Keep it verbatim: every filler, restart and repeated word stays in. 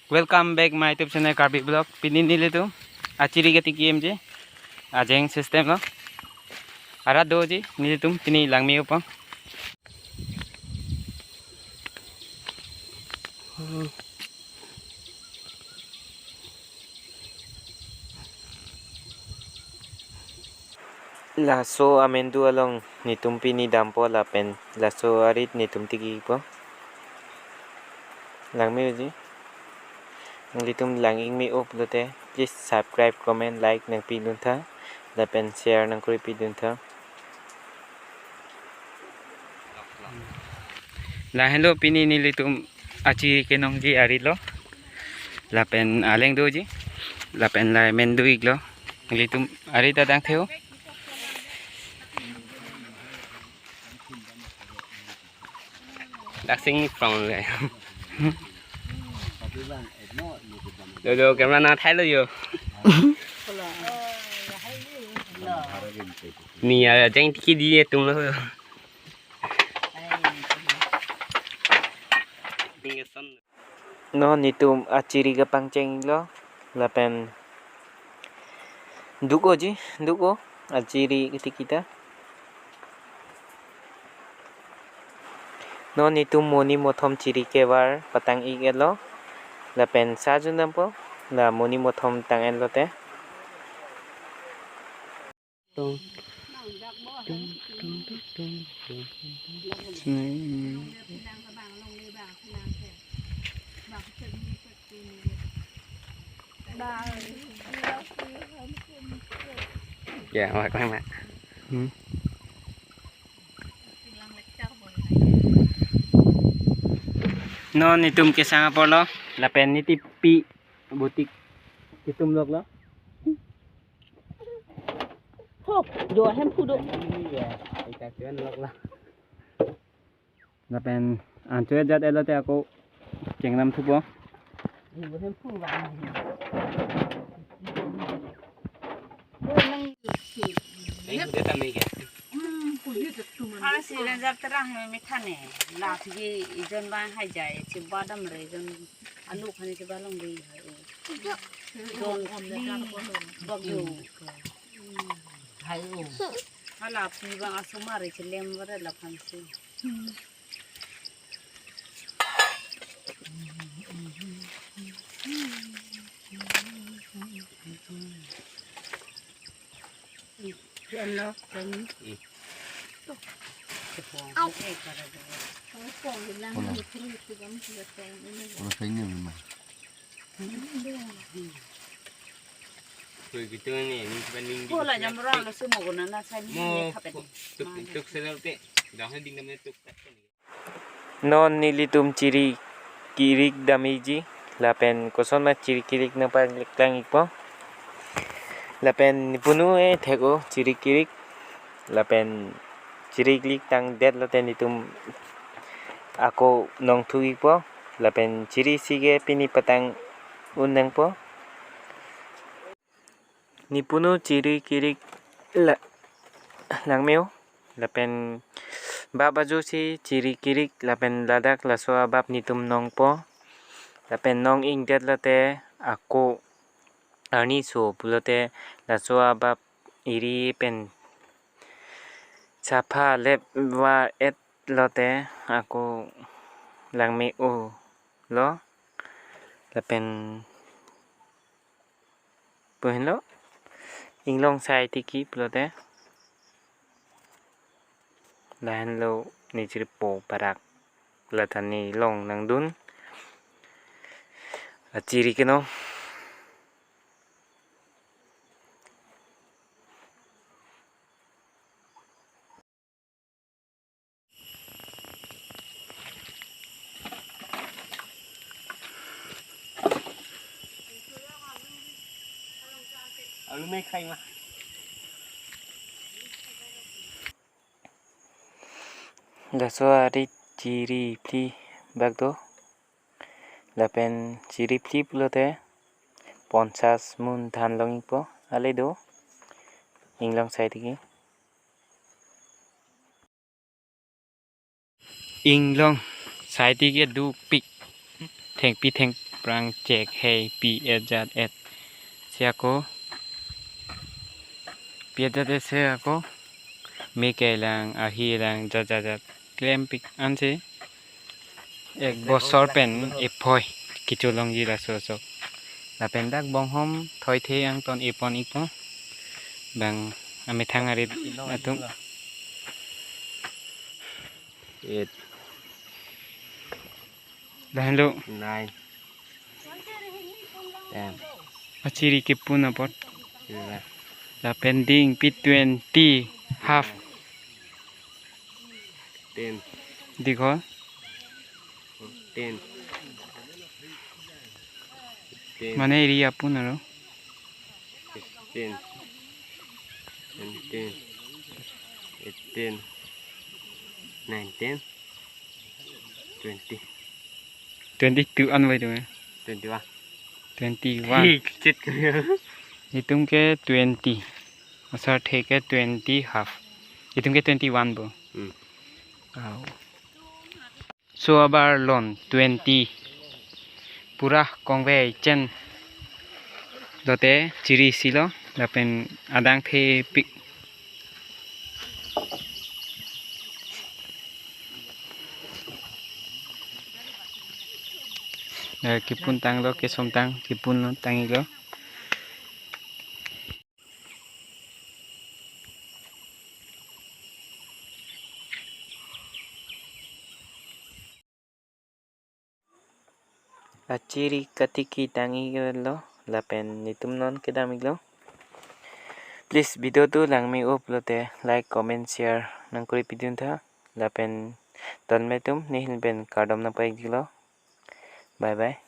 Welcome back my YouTube channel Karbi Vlog. Pini nelitum achiri ketikim ji, ajeng system lo. Arat doji, nelitum pini langme-o po. Laso amendu along netum pini dampo lapen laso arit netum tikipo. Langme-oji. Nanglitum lang-ik me-o pulote, please subscribe, comment, like nangpiduntha. Lapen share nangkuri piduntha. Lahenlo pini nelitum achiri kenongji arit lo. Lapen aleng doji. Lapen la amendu-iklo. Nelitum arit ta dang theo. Daksing prong le. Lo lo camera na thai lo yo. Ni ya jeng tiki di atum lo. Ding son. Non netum achiri kapangcheng-iklo lapen duk-oji, duk-o achiri ketikim ta. Non netum moni mothom chiri kevar patang-ik-etlo lapen sa jun dampo, la moni mothom tang-etlo te. Tung, tung, tung, tung, tung, tung, tung. Ya, mak, mak, mak. Hmm. Non netum kesang apor lo, lapen niti pi butik ketum lok lo. Hok, jo hem phu do. Iya, ikan cuan lok lah. Lapen ancho jat elo te ako chengnam thupo. Jo hem phu ba. Ang silang jat terang me methane. Lasi ijon bang hai jai, si badam re ijon alu khani si balong dei hai. Don ni bagyo. Hai o. Hala pi bang asomar si lem bare laphan si. Ano, kami. Ano sa inyo naman? Hoy, gitu ni, ni paning di. Hola, jam orang lo sumo ko na na sa ni mo kapet. Tuk, tuk sa lote. Dahil ding naman tuk. Non nelitum chiri kirik damji, lapen koson ma chiri kirik nangpaklang-ikpo. Lapen nepunu e thek-o chiri kirik. Lapen chiri kirik tangdet lote netum ako nongthu-ikpo. Lapen chiri isi ke pini patang un nangpo. Nepunu chiri kirik la, langme-o. Lapen bap ajo si chiri kirik lapen ladak laso abap netum nongpo. Lapen nong-ingdet lote ako arni so pulote laso abap iri pen sapha lep var-et lote ako langme-o lo. Lapen pu henlo, inglong sai tiki pulote. Lahenlo nechirpo parak. Lathan nelong nangdun. Achiri kenong. Alu me khai ma. Laso arit chiri phli bak do. Lapen chiri phli pulote ponchas mun than long-ikpo ale do. Inglong sai tiki. Inglong sai tiki dupik. Thengpi theng aphrang chek hei pi et jat et. Si ako pi et jat et si ako me kelang ahi lang jat jat jat klempik ansi ek bosor pen ephoi kecholongji laso sok. Lapen dak bonghom thoithe angton epon ikpo. Bang amethang arit atum. Eight. Lahenlo. Nine. Ten. Achiri kepun apot. Eleven. Lapen ding pi twenty half. Ten. Dikhol. Ten. Ten. Mane ri apun aro. Sixteen. Seventeen. Eighteen. Nineteen. Twenty. Twenty-two an vai tu. Twenty-one. Twenty-one. Hi, kecit kaya. Itum ke twenty. Asar the ke twenty half. Itum ke twenty-one bo. Hmm. Au. So abar lon twenty. Pura kongve chen. Lote chiri silo lapen adang thepik. Eh, kepun tanglo, kesom tang, kepun lo, tangilo. Achiri katiki tangilo, lapen netum non kedam iklo. Please video tu langme-o pulote like, comment, share nangkuri pidun tha. Lapen donme atum nehin pen kardom nangpaklo. Bye bye.